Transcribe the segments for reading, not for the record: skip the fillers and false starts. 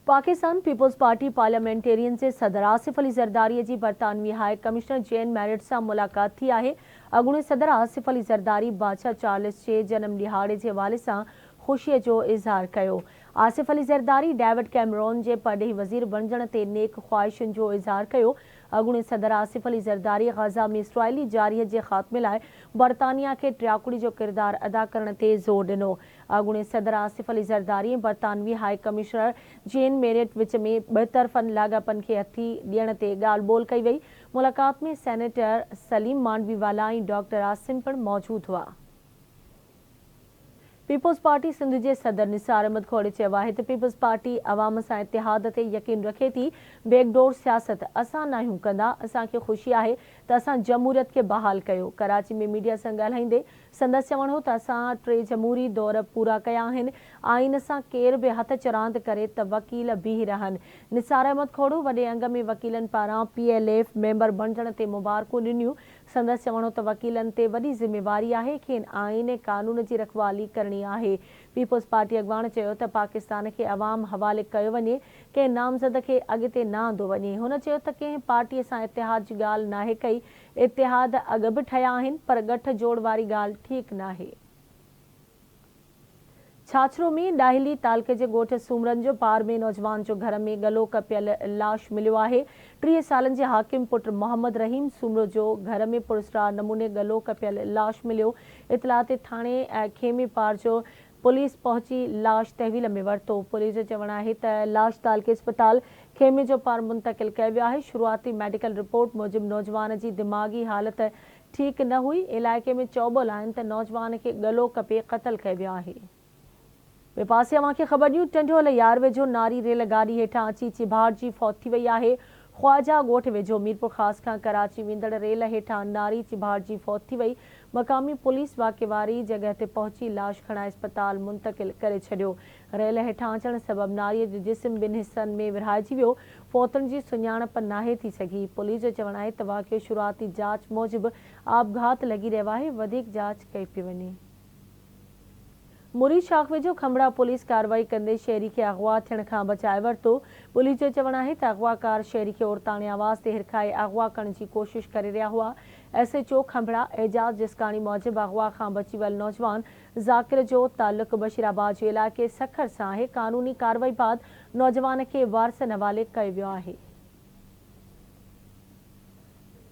Pakistan peoples party parliamentarian جي صدر آصف علي زرداري جي برطانوي هاء ڪمشنر جين ميرٽ سان ملاقات ٿي آهي. اڳوڻي صدر آصف علي زرداري بادشاهه چارلس جي جنم ڏهاڙي جي حوالي سان خوشي جو اظهار ڪيو. آصف علي زرداري ڊيوڊ ڪيمرون جي پرڏيهي وزير بڻجڻ تي نيڪ خواهشن جو اظهار ڪيو. اڳوڻي صدر آصف علي زرداري غزه ۾ اسرائيلي جارحيت جي خاتمي لاء برطانيا کي ٽياڪڙي جو ڪردار ادا ڪرڻ تي زور ڏنو. اڳوڻي صدر آصف علي زرداري ۽ برطانوي هاء ڪمشنر جين ميريٽ وچ ۾ ٻطرفن لاڳاپن کي هٿي ڏيڻ تي ڳالهه ٻولهه ڪئي وئي. ملاقات ۾ سينيٽر سليم مانڊوي والا ۽ ڊاڪٽر عاصم پڻ موجود هئا. پيپلز پارٽي سنڌ جي صدر نثار احمد کوڙي چيو آهي ته پيپلز پارٽي عوام سان اتحاد تي يقين رکي ٿي، بيڪ ڊور سياست اسان ناهيون ڪندا، اسان کي خوشي آهي ته اسان جمهوريت کي بحال ڪيو. ڪراچي ۾ ميڊيا سان ڳالهائيندي سندس چوڻ هو ته اسان ٽي جمهوري دور پورا ڪيا آهن، آئين سان ڪير به هٿ چراند ڪري ته وڪيل بيهي رهن. نثار احمد کوڙو وڏي انگ ۾ وڪيلن پاران پي ايل ايف ميمبر بڻجڻ تي مبارڪون ڏنيون. سندس چوڻ هو ته وڪيلن تي وڏي ذميواري آهي، کين آئين ۽ قانون جي رکوالي ڪرڻي آهي. پيپلز پارٽي اڳواڻ چيو ته پاڪستان کي عوام حوالي ڪيو وڃي، ڪنهن نامزد کي اڳتي نه آندو وڃي. هن چيو ته ڪنهن پارٽي سان اتحاد جي ڳالهه ناهي ڪئي، اتحاد اڳ به ٺهيا آهن پر ڳٺ جوڙ واري ڳالهه ٺيڪ ناهي. ڇاڇرو ۾ ڏاهلي تعلقي جي ڳوٺ سومرن جو پار ۾ نوجوان جو گهر ۾ ڳلو ڪپيل لاش مليو آهي. 30 سالن جي حاڪم پٽ محمد رحيم سومرو جو گهر ۾ پراسرار نموني ڳلو ڪپيل لاش مليو. اطلاع تي ٿاڻي خيمي پار جو پوليس پهچي لاش تحويل ۾ ورتو. پوليس جو چوڻ آهي ته لاش تعلقي اسپتال خيمي جو پار منتقل ڪيو ويو آهي. شروعاتي ميڊيڪل رپورٽ موجب نوجوان جي دماغي حالت ٺيڪ نه هئي، علائقي ۾ چئوٻول آهن ته نوجوان کي ڳلو ڪپي قتل ڪيو ويو آهي. ٻئي پاسي اوهان کي خبر ڏيون ٽنڊو الهيار ويجهو ناري ريل گاڏي هيٺان اچي چيڀاٽجي فوت ٿي وئي آهي، خواجه ڳوٺ ويجهو ميرپورخاص کان ڪراچي ويندڙ ريل هيٺان ناري چيڀاٽجي فوت ٿي وئي، مقامي پوليس واقعي واري جڳهه تي پهچي لاش کڻائي اسپتال منتقل ڪري ڇڏيو. ريل هيٺان اچڻ سبب ناريء جو جسم ٻن حصن ۾ ورهائجي ويو، فوتڻ جي سڃاڻپ ناهي ٿي سگهي. پوليس جو چوڻ آهي ته واقعو شروعاتي جاچ موجب آپگهات لڳي رهيو آهي، وڌيڪ جاچ ڪئي پئي وڃي. مريد شاخ ويجهو کنڀڙا پوليس ڪارروائي ڪندي شهري کي اغوا ٿيڻ کان بچائي ورتو. پوليس جو چوڻ آهي ته اغواڪار شهري کي عورتاڻي آواز تي هرکائي اغوا ڪرڻ جي ڪوشش ڪري رهيا هئا. S H O Khambhra Ejaz Jiskani موجب اغوا کان بچي ويل نوجوان ذاڪر جو تعلق بشير آباد جي علائقي سکر سان آهي، قانوني ڪارروائي بعد نوجوان کي وارثن حوالي ڪيو ويو آهي.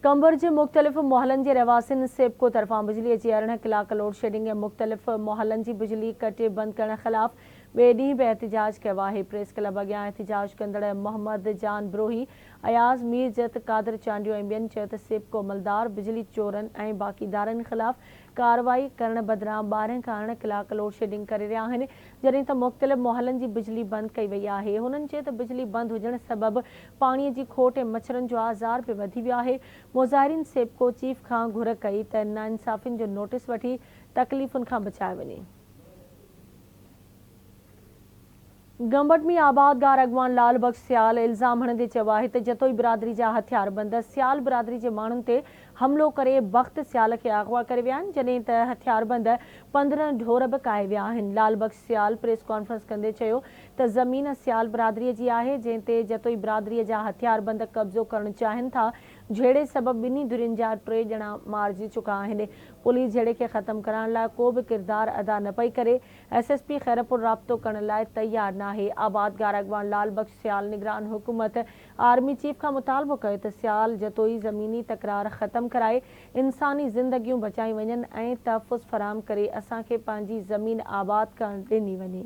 قمبر جي مختلف محلن جي رهواسين سيپڪو طرفان بجلي جي 18 ڪلاڪ لوڊشيڊنگ ۽ مختلف محلن جي بجلي ڪٽي بند ڪرڻ خلاف ٻئي ڏينهن به احتجاج ڪيو آهي. پريس ڪلب اڳيان احتجاج ڪندڙ محمد جان بروهي، اياز ميرجت، قادر چانڊيو ۽ ٻين چيو ته سيپڪو عملدار بجلي چورن ۽ باقيدارن خلاف ڪارروائي ڪرڻ بدران 12 کان 18 ڪلاڪ لوڊشيڊنگ ڪري رهيا آهن، جڏهن ته مختلف محلن جي بجلي بند ڪئي وئي آهي. هنن چيو ته بجلي بند هجڻ سبب پاڻي جي کوٽ ۽ مڇرن جو آزار به وڌي ويو آهي. مظاهرين سيپڪو چيف کان گهر ڪئي ته ناانصافين جو نوٽيس وٺي تڪليفن کان بچايو وڃي. گمبٽ ۾ آبادگار اڳواڻ لال بخش سيال الزام هڻندي چيو آهي ته جتوئي برادري جا هٿياربند سيال برادري جي ماڻهن تي حملو ڪري بخت سيال کي اغوا ڪري ويا آهن جڏهن ته هٿياربند 15 ڍور به ڪاهي ويا آهن. لال بخش سيال پريس ڪانفرنس ڪندي چيو ته زمين سيال برادري جي آهي جنهن تي جتوئي برادري جا هٿياربند قبضو ڪرڻ چاهين ٿا جهيڙي سبب ٻنهي ڌرين جا ٽي ڄڻا مارجي چڪا آهن پوليس جهيڙي کي ختم ڪرائڻ لاء ڪو به ڪردار ادا نه پئي ڪري. ايس ايس پي خيرپور رابطو ڪرڻ لاء تيار ناهي، آبادگار اڳواڻ لال بخش سيال نگران حڪومت آرمي چيف کان مطالبو ڪيو ته سيال جتوئي زميني تڪرار ختم ڪرائي انساني زندگيون بچايون وڃن ۽ تحفظ فراهم ڪري اسان کي پنهنجي زمين آباد ڪرڻ ڏني وڃي.